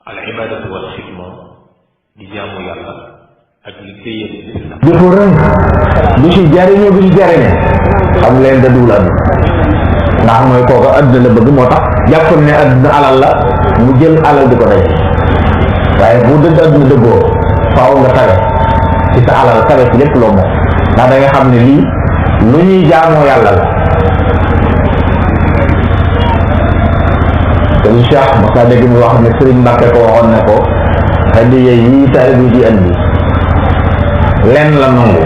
al ibadatu wal xidma di jaamu yàlla ak liggéeyal islam. jëfu rëy du ci jariñoo du ci jariñe xam leen da duwul àdduna ndax mooy kooku àdduna la bëgg moo tax jàpp ne àdduna alal la mu jël alal di ko daje waaye bu dëgg àdduna dëggoo faaw nga tawe ci sa alal tawe ci lépp loo moom ndax da nga xam ne lii lu ñuy jaamoo yàlla la. te lu Cheikh mos naa dégg mu wax ne Sëriñ Mbàkke ko waxoon ne ko hadiya yi taalibe bi di andi lenn la nangu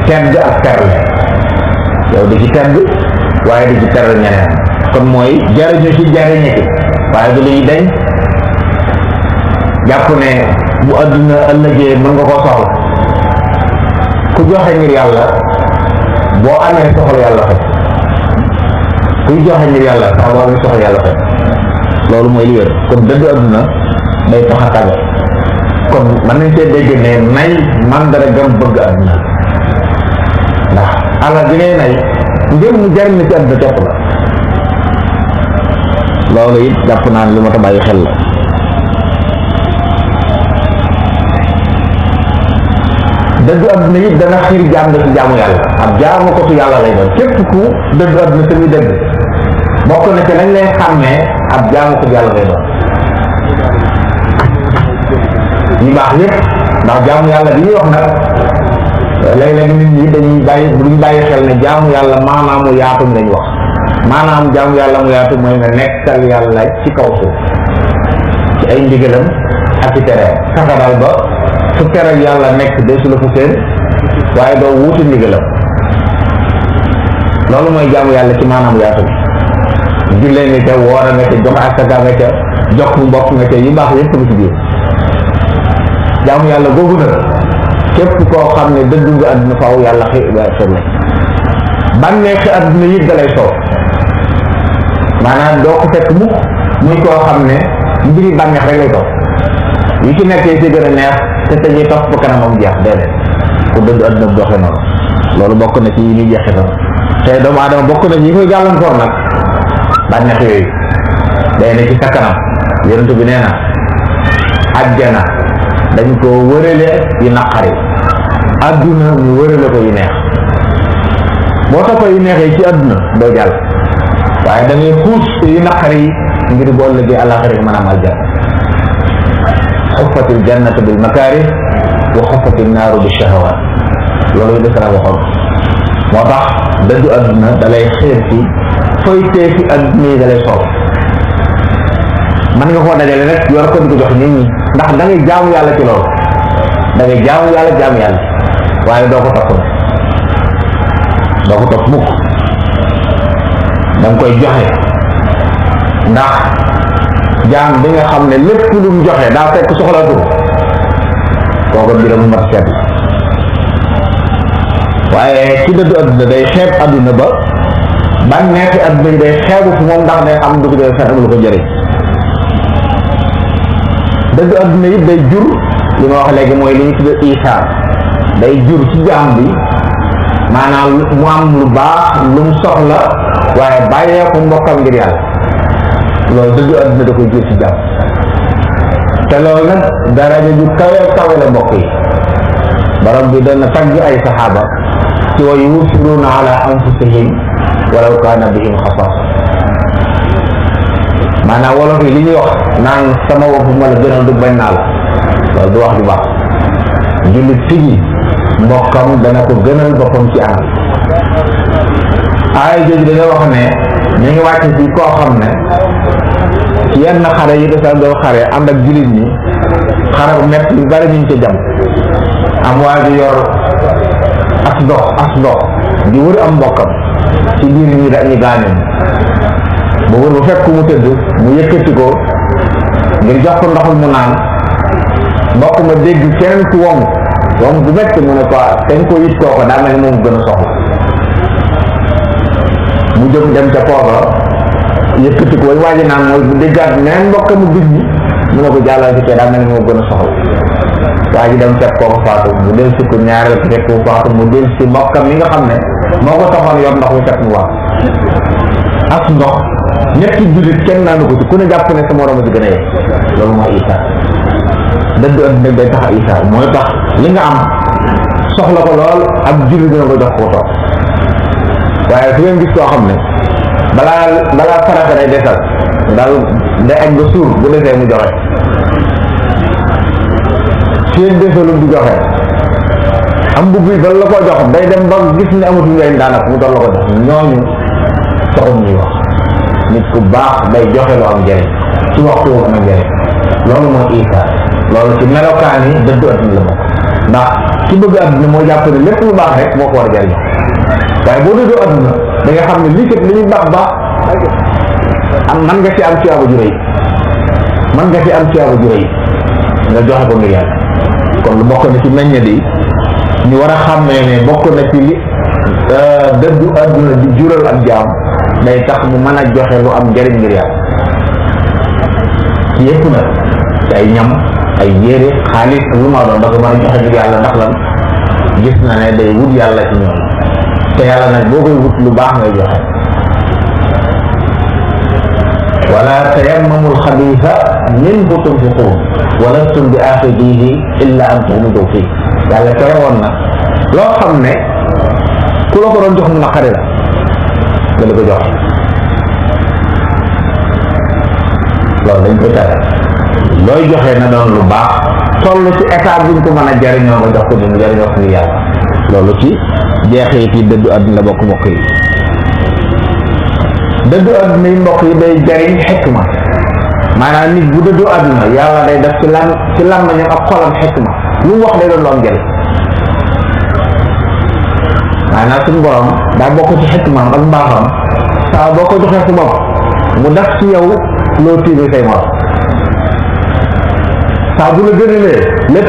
tedd ak terle yow di ci tedd waaye di ci terle ñeneen kon mooy jariñu ci jariñe ci waaye du luy deñ jàpp ne bu àdduna ëllëgee mën nga ko soxla ku joxe ngir yàlla boo amee soxla yàlla fekk kuy joxe ngir yàlla sax boo amee soxla yàlla fekk loolu mooy li wér kon dëgg àdduna day tax a tàggat kon mën nañ see dégg ne nay mandara gam bëgg àdduna ndax alal bi ngay nay ngir mu jariñ la ci àdduna topp la loolu it jàpp naa ne lu ma ta bàyyi xel la. dëgg àdduna it dana xiir jaam nga ci jaamu yàlla ab jaamu ko su yàlla lay doon képp ku dëgg àdduna tamit dëgg bokk na ci lañ lay xàmmee ab jaamu ko yàlla lay doon ñu baax yëpp ndax jaamu yàlla bi ñuy wax nag léeg-léeg nit ñi dañuy bàyyi duñ bàyyi xel ne jaamu yàlla maanaam mu yaatu lañ wax maanaam jaamu yàlla mu yaatu mooy nga nekkal yàlla ci kaw suuf ci ay ndigalam ak ci tereem fexe daal ba fu tere yàlla nekk desu la fu seen waaye doo wuuti ndigalam loolu mooy jaamu yàlla ci maanaam yaatu bi jullee nga ca woor nga ca jox asaka nga ca jox mbokk nga ca yu baax yëpp nga ci biir jaamu yàlla googu nag képp koo xam ne dëddu nga àdduna faaw yàlla xëy la bànneexi àdduna yit da lay soow maanaam doo ko fekk mukk muy koo xam ne mbiri bànneex rek lay topp yu ci nekkee ci gën a neex te tëjee topp ba kanamam jeex déedéet ku dëddu àdduna bu doxee noonu loolu bokk na ci yi ñuy jeexital te doomu aadama bokk na ci yi koy gàllankoor nag bànneex yooyu day ne ci sa kanam yonent bi nee na àjjana dañ ko wërale yu naqari àdduna ñu wërale ko yu neex boo toppee yu neex yi ci àdduna doo jàll waaye da ngay xuus yu naqari yi ngir boo ëllëgee àllaaxira mën a am aljanna xuffatil jannatu bil makaarih wa xuffatil naaru bi shahawaat loolu desara waxoon moo tax dëddu àdduna da lay xeer ci fooy tee fi àdduna yi da lay soob man nga koo dajale rek yor ko di ko jox nit ñi ndax da ngay jaamu yàlla ci loolu da ngay jaamu yàlla waaye doo ko topp doo ko topp mukk da nga koy joxe ndax jaam bi nga xam ne lépp lu mu joxe daa fekk soxlaatu kooku mbiram mu mat seet waaye ci dëddu àdduna day xeeb àdduna ba bànneexi àdduna yi day xeebu fu moom ndax day am dugg day fexe lu ko jëriñ dëgg àdduna it day jur li ma wax léegi mooy li ñu tudde isaar day jur ci jaam bi maanaam mu am lu baax lu mu soxla waaye bàyyee ko mbokkam ngir yàlla loolu dëgg àdduna da koy jur ci jaam te loolu nag daraja ju kawe kawe la mbokk yi borom bi dana tagg ay saxaaba ci wa yusiruuna ala anfusihim walaw kaana bihim xasaasa maanaam wolof yi li ñuy wax naan sama bopp ma la gënal du bañ naa la loolu du wax ju baax jullit fii mbokkam dana ko gënal boppam ci anam aaya jooju dañoo wax ne ñu ngi wàcc ci koo xam ne ci yenn xare yi dafa doon xare ànd ak jullit ñi xare bu métti yu bari ñu ngi ca jam am waa ji yor as ndox di wër am mbokkam ci biir ñi dañuy gaañoon bu wër bu fekk mu tëdd mu yëkkati ko ngir jox ko ndoxul mu naan mbokk ma dégg keneen ku wom bu metti mu ne ko dañ ko yit koo ko daa mel ni moom gën a soxla mu jóg dem ca kooka yëkkati ko waaji naan mooy bu déggaat neen mbokk mu gis ñi mu ne ko jàllal ci kee daa mel ni moom gën a soxla waa ji dem fekk kooku faatu mu del si ko ñaareel ko fekk faatu mu del si mbokkam mi nga xam ne moo ko soxoon yor ndox mi fekk mu wax as ndox ñetti jullit kenn naanu ko ci ku ne jàpp ne sa morom ci gën a yegg loolu mooy isaar dëddu adduna day tax a isaar mooy tax li nga am soxla ko lool ak jullit dina ko jox ko toog waaye su ngeen gis koo xam ne balaa farata day desal daal day añ ba suur bu desee mu joxe fii desalul du joxe am mbubb yi bala la ko jox day dem ba gis ne amatul njëriñ daanaka mu doon la ko jox ñooñu soxum ñuy wax nit ku baax day joxe lu am njëriñ ci waxtu woon am njëriñ loolu mooy isaar loolu ci melokaan yi dëddu adduna la bokk ndax ki bëgg adduna moo jàpp ne lépp lu baax rek moo ko war a jëriñoo waaye boo dëddoo adduna da nga xam ne lii kat li ñuy baax am man nga ci am tuyaaba ju rëy nga joxe ko ngir yàlla kon lu bokk na ci meññe di ñu war a xàmmee ne bokk na ci li dëddu adduna di jural ak jaam day tax mu mën a joxe lu am njëriñ ngir yàlla ci yëpp nag ay ñam ay yére xaalis lu ma doon da ko mën a joxe ngir yàlla ndax lan gis na ne day wut yàlla ci ñoom te yàlla nag boo koy wut lu baax ngay joxe wala tayammamu alxabiisa minhu tunfiquun wa lastum bi aaxidihi illa an tughmidu fii yàlla tere woon na loo xam ne ku la ko doon jox mu naqari la nga di ko jox loolu dañ koy tere looy joxe na doon lu baax toll ci état buñ ko mën a jariñoo nga jox ko ni mu jariñoo ko ngir yàlla loolu ci jeexit yi dëddu àdduna la bokk mbokk yi dëddu àdduna yi mbokk yi day jariñ xikma maanaam nit bu dëddu àdduna yàlla day def ci làmmiñam ak xolam xikma lu mu wax day doon lu am njëriñ maanaam suñu borom daa bokk ci xikmaam ak mbaaxam saa boo ko joxee sa bopp mu def ci yow loo tiimee say morom saa bu la gënalee lépp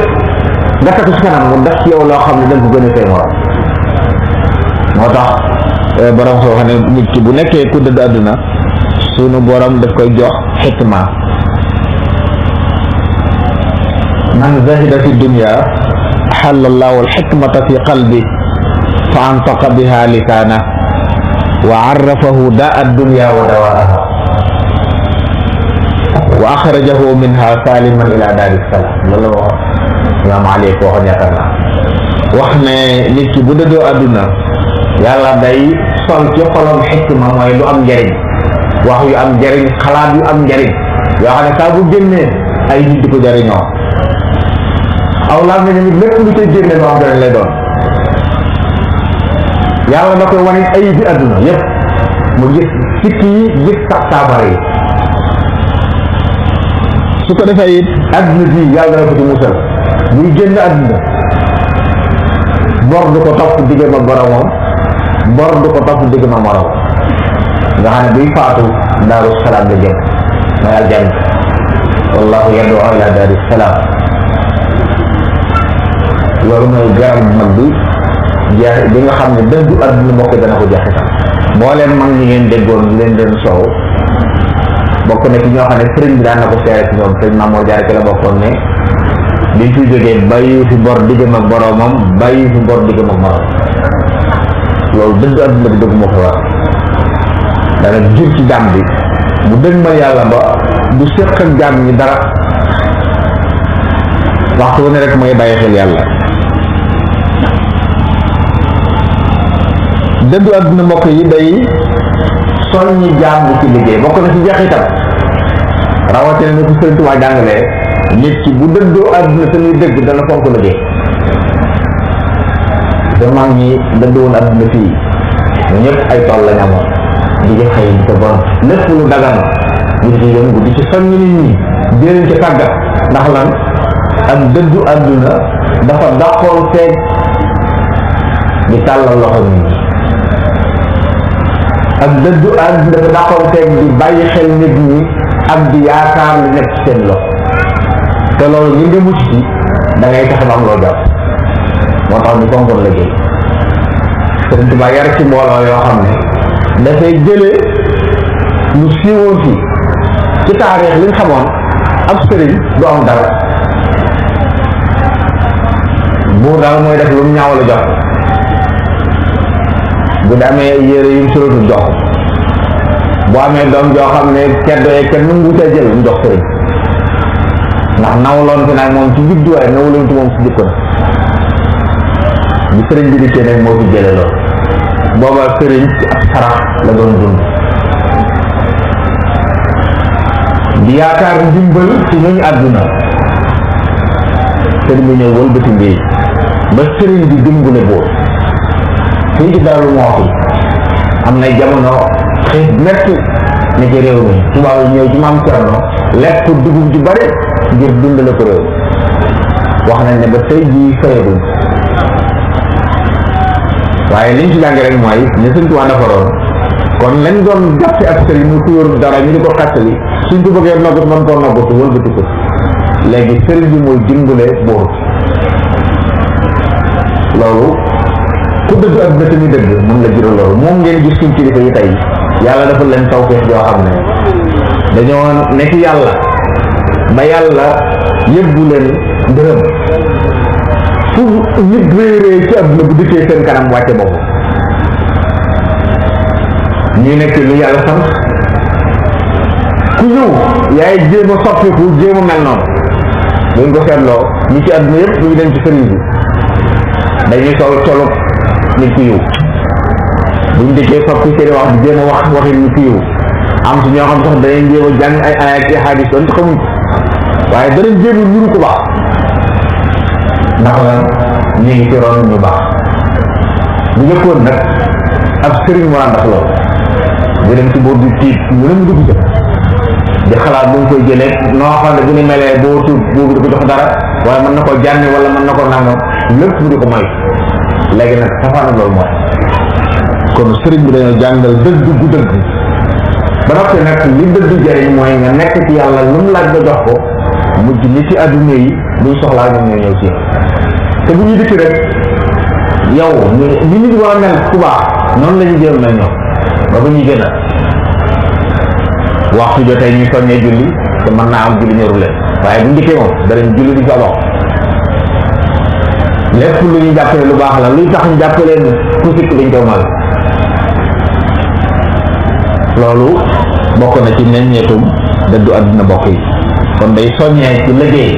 nga tegu ci kanam mu def ci yow loo xam ne danga ko gënee say morom moo tax borom soo xam ne nit ki bu nekkee ku dëdd àdduna sunu borom daf koy jox xikma man zahida fi dunya axalla allahu alxikmata fi qalbi fa antaqa biha lisaana wa arrafahu daa addunya wa dawaaha wa axrajahu minha saliman ila daari salaam loolu wax imaam Ali ko waxoon yaakaar naa wax ne nit ki bu dëddoo àdduna yàlla day sol ci xolam xikma mooy lu am njëriñ wax yu am njëriñ xalaat yu am njëriñ yoo xam ne saa bu génnee ay nit di ko jëriñoo aw laa nga nit lépp lu cay génne loo xam ne lay doon yàlla da koy wane ay bi àdduna yépp mu gis sikk yi gis saabara yi su ko defee it àdduna bi yàlla dana ko ci musal buy génn àdduna bor du ko topp diggam ak boromam bor du ko topp diggam ak morom nga xam ne buy faatu daaru salaam la jëm mooy aljanna wallahu yad'u ila daari salaam loolu mooy garab bu mag bi jeex bi nga xam ne dëddu àdduna moo ko dana ko jeexital moo leen mag ñi ngeen déggoon ñu leen soow bokk na ci ñoo xam ne sëriñ bi daan na ko seere ci ñoom sëriñ Mamour Diarra ci la bokkoon ne biñ fi jógee bàyyi fi bor diggam ak boromam bàyyi fi bor diggam ak morom loolu dëddu àdduna bi dëgg moo ko wax dana jur ci jàmm bi bu dëgg ma yàlla ba du séq ak jàmm ñi dara waxtu wu ne rek mooy bàyyi xel yàlla dëddu àdduna mbokk yi day soññi jaam bi ci liggéey bokk na ci jeexitam rawatina ni ko Sëriñ Tuubaa jàngalee nit ki bu dëddoo àdduna te muy dëgg dana fonk liggéey te mag ñi dëddoon àdduna fii ñu ñëpp ay tool lañ amoon di ci xëy di ko bon lépp lu dagan ñu di ci yëngu di ci soññ nit ñi di leen ci tàggat ndax lan ak dëddu àdduna dafa dàqoon feeg di tàllal loxo nit ñi ak dëddu àdduna dafa dàqoon feeg di bàyyi xel nit ñi ak di yaakaar li nekk ci seen loxo te loolu ñu ngi mucc ci da ngay tax ba am loo jàpp moo tax ñu fonkoon liggéey Sëriñ Tuubaa yar ci mbooloo yoo xam ne dafay jëlee lu siiwoon fii ci taarix li nga xamoon ab sëriñ du am dara buur daal mooy def lu mu ñaaw la jox bu amee yére yu mu solotul jox boo amee doom joo xam ne kenn nangu ca jël mu jox sëriñ ndax nawloon fi nag moom ci juddu waaye nawloon fi moom ci jikko na bi sëriñ bi dikkee nag moo fi jële loolu booba sëriñ ci ab sarax la doon dund di yaakaar ndimbal ci ñooñu àdduna sëriñ bi ñëw wëlbati mbéy ba sëriñ bi dimbale boobu fii ci Daaru Muxti am nay jamono xiif metti ne ci réew mi tubaab yi ñëw ci maam Cerno lekk dugub ju bari ngir dundale ko réew wax nañ ne ba tey jii fayaguñ waaye liñ ci jànge rek mooy ne Sëriñ Tuubaa defaroon kon lañ doon jàppe ak sëriñ mu ku yor dara ñu di ko xàttali suñ ko bëggee noggatu man koo noggatu wëlbati ko léegi sëriñ bi mooy dimbale buur loolu ku dëgg ak dëkk ñu dëgg mën la jural loolu moom ngeen gis suñ kilifa yi tey yàlla dafa leen tawfeex yoo xam ne dañoo nekk yàlla ba yàlla yëbbu leen ndërëm fu nit réy ci àdduna bu dikkee seen kanam wàcce bopp ñuy nekk lu yàlla sant ku ñëw yaay jéem a soppiku jéem a mel noonu buñ ko seetloo ñi ci àdduna yëpp ñu dem ci sëriñ bi dañuy sol colub nit ku yiw buñ dikkee soppi seen wax di jéem a wax waxin nit ku yiw am si ñoo xam sax danañ jéem a jàng ay aaya ak xaadis doon xamuñ ko waaye danañ jéem a nuru ko baax ndax la ñu ngi ci ron ñu baax bu njëkkoon nag ab sëriñ moo daan def loolu bu dem ci boobu di tiit ñu ne mu dugg jëm di xalaat bu ñu koy jëlee noo xam ne bu ñu melee boo tuut boobu di ko jox dara waaye mën na koo jànni wala mën na koo nangam lépp mu di ko may léegi nag safaana loolu mooy kon sëriñ bi dañoo jàngal dëgg gu dëgg ba noppi nag li dëgg jëriñ mooy nga nekk ci yàlla lu mu laaj ba jox ko mujj nit ci adduna yi buñ soxlaa ñoom ñoo ñëw ci te bu ñu dikk rek yow ñu nit war a mel ku baax noonu la ñu jéem mel ñoom ba ba ñuy gën a waxtu jotee ñu soññee julli te mën naa am julli ñëru leen waaye bu njëkkee moom danañ julli di fa bokk lépp lu ñu jàppale lu baax la luy tax ñu jàppaleen ku sikk dañ ko mal loolu bokk na ci meññeetum dëddu àdduna bokk yi kon day soññee ci liggéey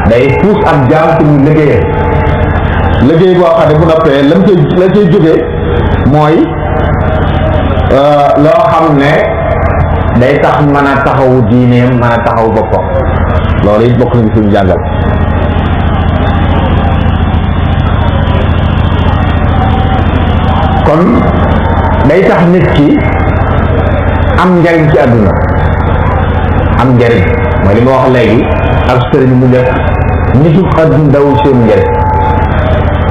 day puus ak jaam ci muy liggéeyee liggéey boo xam ne bu noppee la cay jógee mooy loo xam ne day tax mën a taxawu diineem mën a taxawu boppam loolu it bokk na ci suñu jàngal kon day tax nit ki am njariñ ci àdduna am njariñ mooy li ma wax léegi ak sëriñ mu def nitu àdduna daw seen njariñ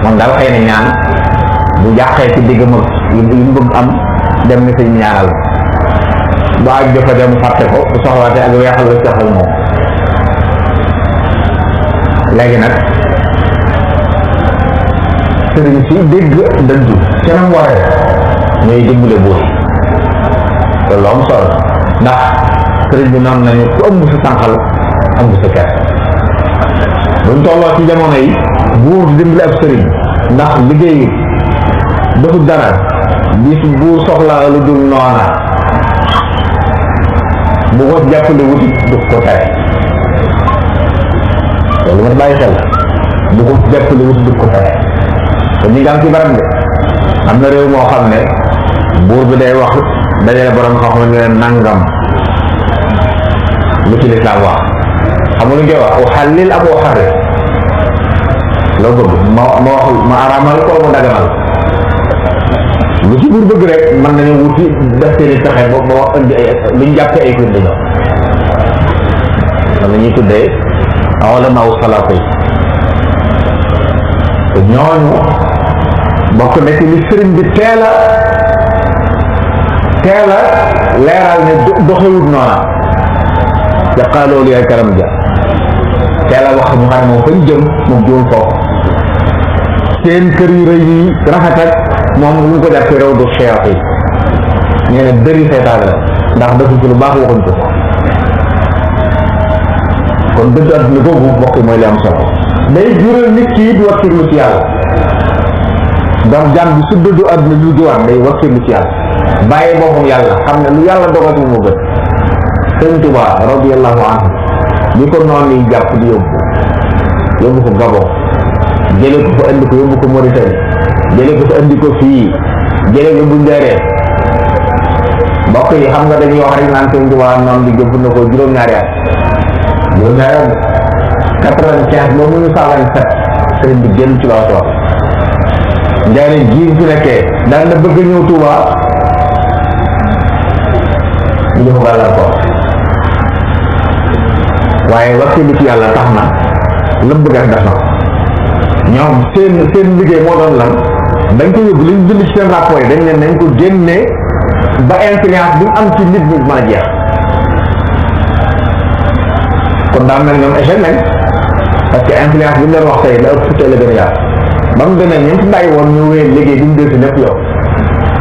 moom daal xëy na ñaan bu jàqee ci digg mag yu mu bëgg am dem ni sëñ ñaanal ba ak dafa dem fàtte ko bu soxlaatee ak weexal la soxal moom léegi nag sëriñ si dégg dëddu kenam waree ñooy dimbale buur te lu am solo ndax sëriñ bi noonu nañu ku ëmb sa tànqal ëmb sa ker buñ tolloo ci jamono yi buur di dimbale ab sëriñ ndax liggéeyu defu dara bis buur soxla lu dul noona bu ko jàppale wuti du ko tere loolu ma bàyyi xel bu ko jàppale wuti du ko tere te ñu ngi am ci barab de am na réew moo xam ne buur bi day wax dajale borom xam-xam ne leen nangam lu ci lislaam wax xamul lu ngay wax u xallil ak u xarri loo bëgg ma araamal ko mu daganal lu ci buur bëgg rek mën nañu wuti def seeni pexe ba wax indi ay luñ jàppee ay firnde ñoom man la ñuy tuddee ulama u salaatu yi te ñooñu bokk na ci li sëriñ bi teel a leeral ne doxewut noona ca xaaloolu yaay karam ja teel a wax ñu xam ne moom fañ jëm moom juum foofu seen kër yu rëy yi rafet ak moom lu mu ko jàppee réew du xeex yi nee na dëri seetaan la ndax defu ci lu baax waxuñ ko kon dëgg àdduna googu bokk mooy li am solo day jural nit ki di wakkirlu ci yàlla ndax jàmm bi su dëddu àdduna lu gi war day wakkirlu ci yàlla bàyyi boppam yàlla xam ne lu yàlla dogatu moo gën. Sëñ Tuubaa radiyallahu anhu bi ko noonu yi jàpp di yóbbu ko Gabon jële ko fa indi ko yóbbu ko Mauritanie jële ko fa indi ko fii jële ko bu Njaaréem mbokk yi xam nga dañuy wax rek naan Sëñ Tuubaa noonu di jëpp na ko juróom-ñaari at 95 ba 1927 sëriñ bi génn ci laa wax Njaaréem ji fi nekkee daan na bëgg ñëw Tuuba ñu jëf gàllankoor waaye wakkilu ci yàlla tax na la bëgg a def na ñoom seen liggéey moo doon lan dañ ko yóbbu li ñu bind ci seen rapport yi dañ leen nañ ko génnee ba influence bi mu am ci nit ñi mën a jeex kon daa mel ñoom échec nañ parce que influence bi ñu leen wax tey la ëpp tey la gën a yaatu ba mu demee ñeenti bàyyi woon ñu wéyal liggéey bi mu dee si lépp yow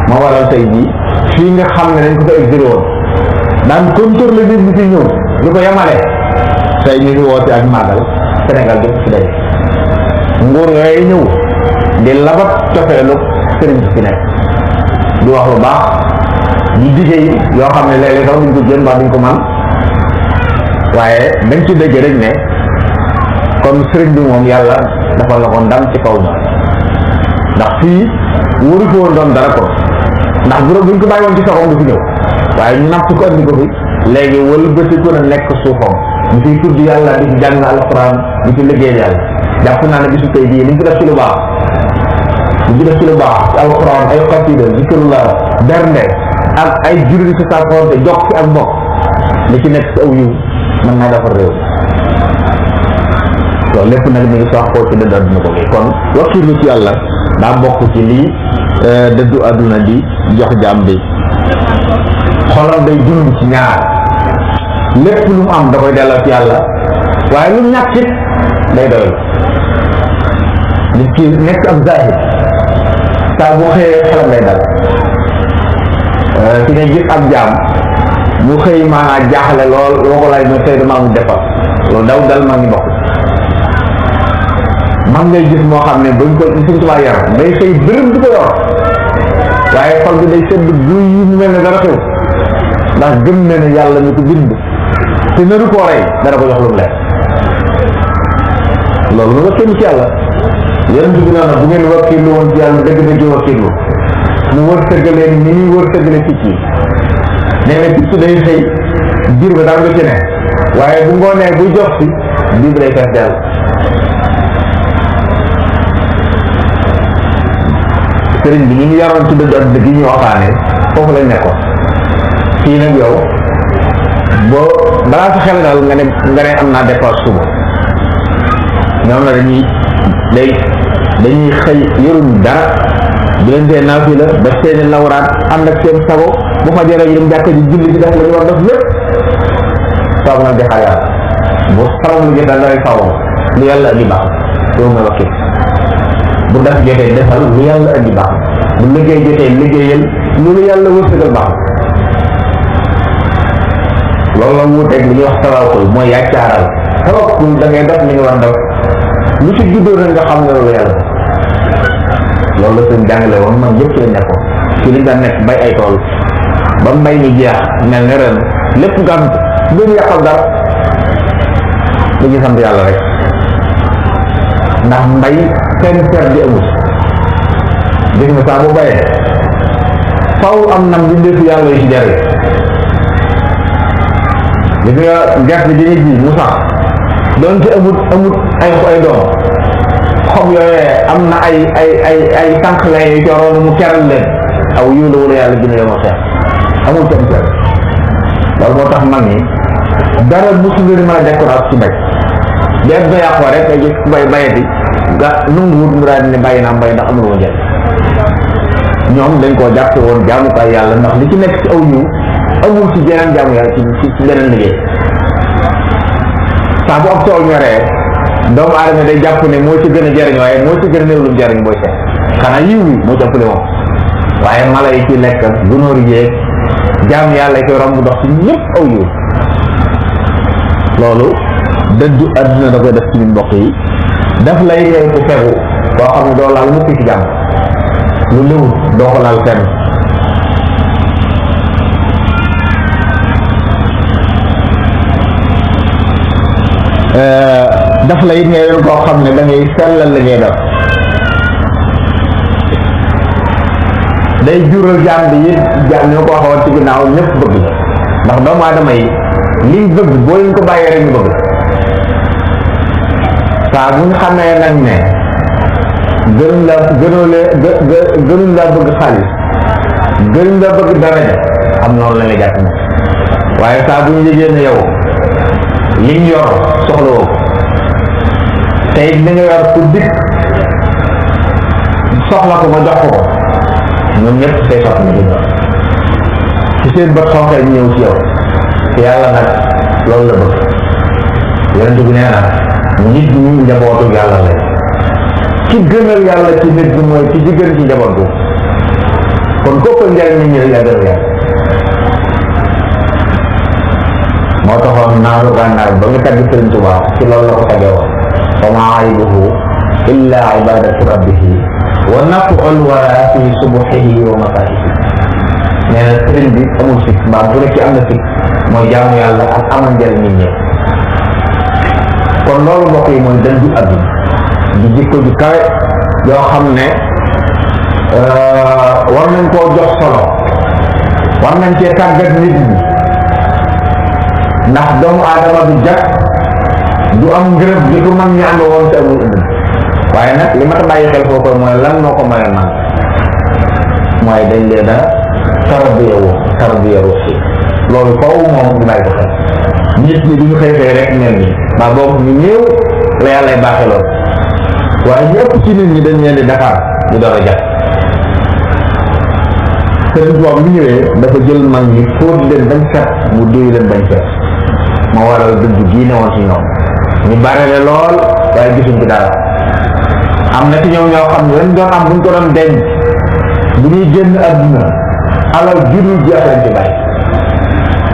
moo waral tey jii fii nga xam ne dañ ko fa exilé woon daan contrôle nit ñi fi ñëw lu ko yemale tey ñu ngi woote ak màggal Sénégal gépp fi daje nguur yooyu ñëw di labat cofeelu sëriñ si fi nekk di wax lu baax di liggéey yoo xam ne léeg-léeg sax duñ ko jën mbaa duñ ko man waaye dañ ci dégg rek ne kon sëriñ bi moom yàlla dafa la ko ndam ci kaw ñoom ndax fii wóoru fi woon doon dara ko ndax buñ ko bàyyi woon ci soxom du fi ñëw waaye ñu napp ko andi ko fi léegi wëlbatiku na nekk suufam ñu fiy tudd yàlla di fi jàng alxuraan di fi liggéey yàlla jàpp naa ne bisu tey bii li ñu fi def ci lu baax li ñu def ci lu baax alxuraan ay xasida zikrullah bernde ak ay julli ci saafonte jox ci ak mbokk li ci nekk ci aw yiw mën naa defar réew loolu lépp nag mi ngi sox koo ci dëddu àdduna ko gi kon wakkilu ci yàlla daa bokk ci lii dëddu àdduna di jox jaam bi xolam day dund ci ñaar lépp lu mu am da koy delloo ci yàlla waaye lu mu ñàkk it day doylu nit ki nekk ab zahid saa bu xëyee xelam lay dal ci ngay gis ab jaam bu xëy maanaa jaaxle lool loo ko laaj mooy tey damaa mu defal loolu daw dal maa ngi bokk man ngay gis moo xam ne bañ ko Sëñ Tuubaa yaram day xëy bërëm di ko yor waaye xol bi day sedd guy yi mu mel ne dara xew ndax gëm na ne yàlla mi ko bind te naru koo rey dara ko jox lu mu lekk loolu lu wakkilu ci yàlla yonent bi noonu bu ngeen wakkilu woon ci yàlla dëgg-dëgg wakkilu mu wërsëgalee ni ñuy wërsëgale picc yi nee na picc day xëy biir ba dara nga ci ne waaye bu ngoonee buy jox si biir bi day fees dell sëriñ bi ñu ngi yaroon ci dëgg àdduna gi ñu waxtaanee foofu lañ nekkoon fii nag yow boo balaa sa xel daal nga ne am naa dépense suba ñoom na dañuy xëy yoruñ dara di leen tee naafi la def seeni lawraat ànd ak seen sago bu fa jëree ñu dem jàkka ji julli ci def la ñu war def lépp soobu nag di xaar yàlla bu xaram lu jot daal dafay faw lu yàlla andi baax yow nga wakkil bu def jotee defal lu yàlla andi baax bu liggéey jotee liggéeyal lu yàlla wërsëgal baax loolu la wuuteeg li ñuy wax tawakkul mooy yaccaaral tawakkul da ngay def li nga war a def lu ci juddoo rek nga xam ne loolu yàlla loolu la seen jàngale woon man yëpp ci la nekkoon ci liñ daan nekk bay ay tool ba mbay mi jeex mel ne ren lépp nga am duñu yàqal dara dañuy sant yàlla rek ndax mbay seen per di amul gis nga saa bu bayee faw am nam li ndeefu yàlla yu ci jare gis nga gerte gi ñu ji mu sax doon ci amut ay doom xob yooyee am na ay tànk lay yu coroon mu keral leen aw yiw la wala yàlla gën a yomal xeex amul seen per loolu moo tax mag ñi dara mosu leen mën a décourage ci mbay def ba yàqoo rek ay gis ku bay bayati nga nungu wut mu daal ne bàyyi naa mbay ndax amul woon njëriñ ñoom dañ koo jàppe woon jaamukaay yàlla ndax li ci nekk ci aw yiw amul ci jeneen jaamu yàlla ci beneen liggéey saa bu ab tool ñoree doomu aadama day jàpp ne moo ci gën a jariñ waaye moo ci gën a néew lu mu jariñ booy seet xanaa yiw wi moo ci ëppale moom waaye mala yi ci lekk gunóor yeeg jaam yàlla yi koy romb dox ci ñëpp aw yiw loolu dëddu àdduna da koy def ci ñun mbokk yi daf lay réew ci fegu boo xam ne doo laal mukk ci jàmm lu léwul doo ko laal fenn daf la it ngay doon koo xam ne da ngay sellal li ngay def day jural jaam bi it jaam ni ma ko waxoon ci ginnaaw ñëpp bëgg la ndax doomu aadama yi liñ bëgg boo leen ko bàyyee rek ñu bëgg saa bu ñu xamee nag ne gënuñ laa bëgg xaalis gënuñ laa bëgg daraja am noonu la nga jàpp moom waaye saa bu ñu yëgee ne yow liñ yor soxla woo te it li nga yor ku dikk soxla ko nga jox ko ñoom ñëpp say soxla na dina ci seen bët xonqee ñëw ci yow te yàlla nag loolu la bëgg yonent bi nee na nit ñi njabootu yàlla la ki gënal yàlla ci nit bi mooy ki ci gën ci njaboot bi kon kooku njëriñ nit ñi rek yaa gënal yàlla moo taxoon naaru gànnaar ba nga tagg Sëriñ Tuubaa ci loolu la ko tagee woon fa maa aybuhu illa ibadatu rabbihi wa naf'ul wara fi subuhihi wa masaa'ihi nee na sëriñ bi amul sikk mbaa bu nekk am na sikk mooy jaamu yàlla ak amal njëriñ nit ñi kon loolu mbokk yi mooy dëddu àdduna di jikko ju kawe yoo xam ne war nañ koo jox solo war nañ cee tàggat nit ñi ndax doomu aadama du jag du am ngërëb di ko mag ñi ànd woon te amul ëllëg waaye nag li ma ta bàyyi xel foofu mooy lan moo ko mayoon nag mooy dañ leen a tarbiya ruuxi loolu faw moom ñu bàyyi ko xel nit ñi duñu xëy xëy rek mel nii mbaa boobu ñu néew la yàlla baaxee loolu waaye ñëpp ci nit ñi dañ leen di defar ñu door a jag sëriñ Tuubaa bu ñëwee dafa jël mag ñi fóot leen bañ set mu duy leen bañ set moo waral dëgg gii ne woon ci ñoom ñu barele lool waaye gisuñ ci dara am na ci ñoom ñoo xam ne lañ doon am buñ ko doon denc bu ñuy génn àdduna alal judul jeex lañ ci bàyyi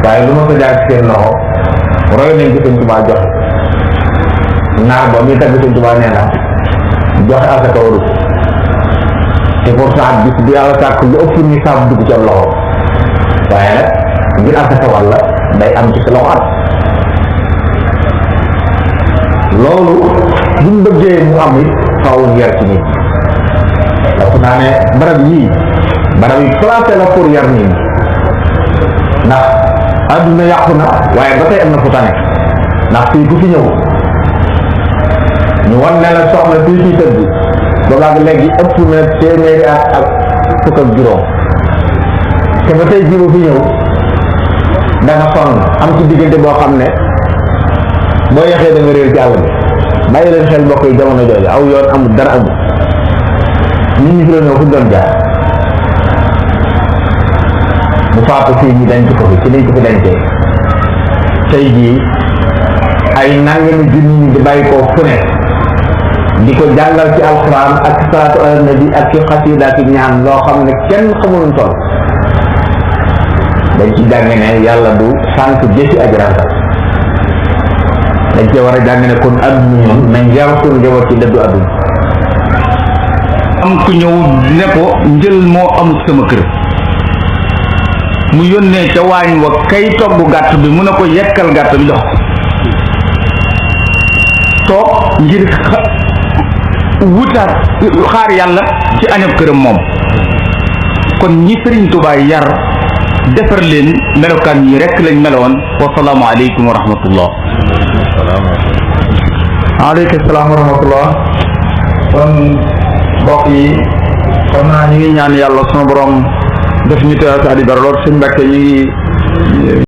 waaye lu ma ko jaar ci seen loxo roy nañ ci Sëriñ Tuubaa joxe naar ba muy tagg Sëriñ Tuubaa nee na joxe asaka waru te pourtant bis bi yàlla sàkk lu ëpp ni saab dugg ci loxo waaye nag ngir asaka walla day am ci sa loxo at loolu buñ bëggee mu am it faaw yar ci nit dafa naa ne barab yi placé la pour yar nit ñi ndax adduna yàqu na waaye ba tey am na fu tane ndax fii ku fi ñëw ñu wan ne la soxna fii fii tëdd boobaag léegi ëpp na téeméeri at ak fukk ak juróom te ba tey jii fi ñëw da nga sonn am ci diggante boo xam ne boo yaxee da nga réer ci àll bi bàyyi leen xel mbokk yi jamono jooju aw yoon amul dara amul nit ñi fi la ñëw fu doon jaar bu faatu fii ñu denc ko fi ci liñ ko fi dencee tey jii ay nangami junni ñi di bàyyi koo fu ne di ko jàngal ci alxuraan ak salaatu ala nabi ak ci xasida ak ñaan loo xam ne kenn xamuluñ toll dañ ci jàng ne yàlla du sànq jëfi ak rantal dañ cee war a jàng ne kon adduna ñoom nañ yar suñu njaboot ci dëddu adduna am ku ñëw ne ko njël moo amul sama kër mu yónnee ca waañ wa kay togg gàtt bi mu ne ko yekkal gàtt bi jox toog ngir wutaat xaar yàlla ci añab këram moom kon ñi Sëriñ Tuubaa yar defar leen melokaan yi rekk lañ meloon wa salaamu aleykum wa rahmatullah aleykum salaam wa rahmatullah kon mbokk yi xam naa ñu ngi ñaan yàlla sunu borom def ñu teewaat at yu bari lool suñu Mbàkke ñu ngi